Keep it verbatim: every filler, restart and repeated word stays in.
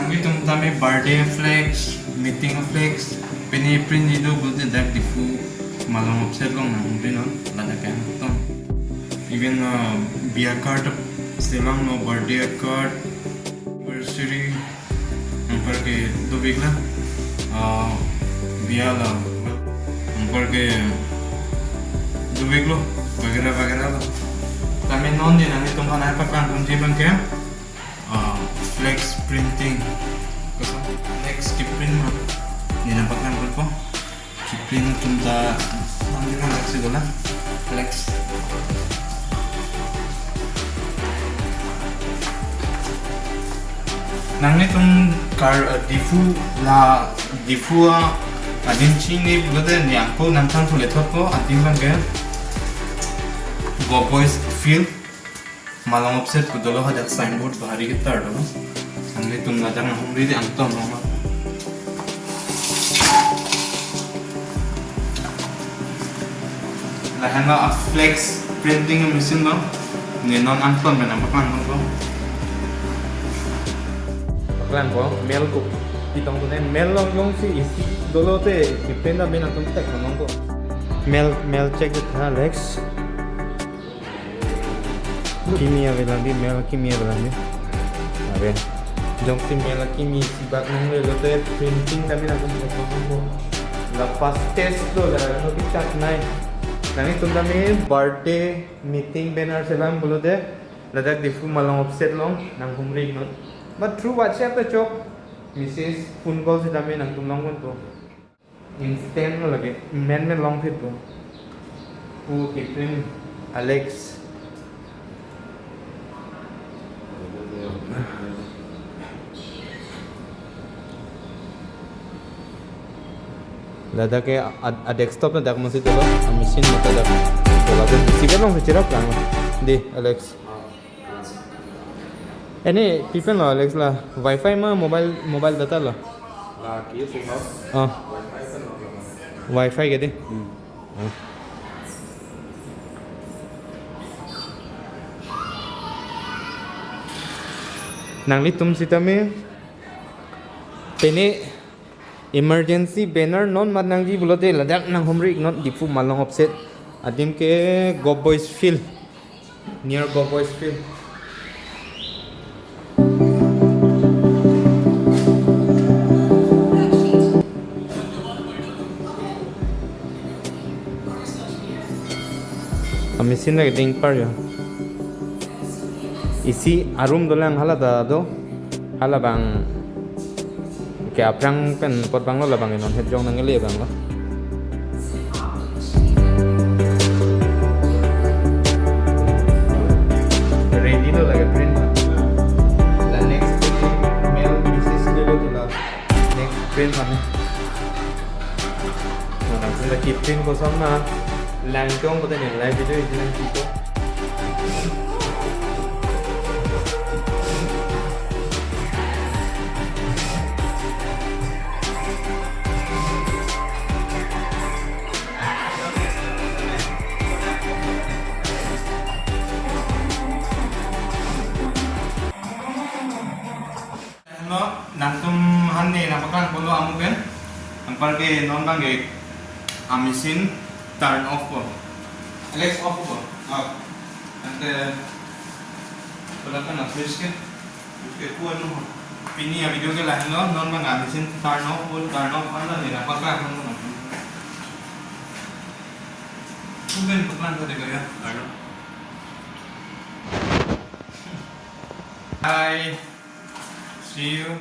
Nangtum tame birthday flex, meeting flex, pini print ido pulote dak Diphu Malong Offset along nanghumri non, ladak ke angton. Even uh, biya card selamlo, birthday card, anniversary, anparke dovek la, uh, biya la, anparke doveklo, bagera bagera lo. Tame non di nangtumphan nangpaklangponji abangke, uh, flex printing. Koson flex kiprint ma, ne nangpaklangponpo. Kiprint atum ta nangli nanglaksi dolang. Flex. Nanglitum kar, uh, Diphu la, Diphu a, adim chini pulote ne angko nangthan thule thotpo, adim abangke Go Boys Field Malong Offset pu dolo, hadak signboard bahari ketar dolo. Nanglitum ladak nanghumri di angton lo ma. Lahenlo a flex printing machine lo. Ne non angton pen nangpaklangpo. Paklangpo, mail ko. Pitong tune mail along jongsi isi dolo te, kiprint ta main atum tek nangpo. Mail, mail check tha Alex. Kimi avelang di, mail kimi avelang di. Ave. Jongsi mail kimi isi bak nangle lote printing tame nangtum photo ko. La fastest lo la no kichak nai. Nanglitum tame birthday meeting banner selam pulote ladak Diphu Malong Offset along nanghumri non. But through WhatsApp ta chok, message, phone call sitame nangtum longponpo. Instant lo lake, men men longphitpo. Okay, print Alex. Ladak ke a, a desktop ladak masih dolo, a machine mata dak. Dolo tu siapa long secara pelang. Di Alex. Eni pipen lo Alex la, wifi ma mobile, mobile data lo? La ki sim lo. Oh. Wifi pen lo. Wifi ke di? Hmm. Oh. Nanglitum sitame pene emergency banner non mat nangji pulote ladak nanghumri non, Diphu Malong Offset. Adim ke Go Boys Field. Near Go Boys Field. A machine lake ding par yo. Isi a room dolang hala ta do. Hala abang ke aphrang pen apot abang lo, labang non het jong nangle abang lo. Ready lo lake print. La next mail message le lo tila. Next print mane. Mana kita kiprint koson ma langtong kote ne live video isi nangkipo. No, nangtum han ne nangpaklangponlo amu pen. Anparke non abangke a machine turn off po. Alex, off po. Off. Ante, pula kan switch ke? Switch ke kuat no. Pini a video ke lahenlo, non abang a machine turn off po, turn off anlo ne nangpaklangponlo. Kuben paklang tadi kaya, turn off. Bye. See you.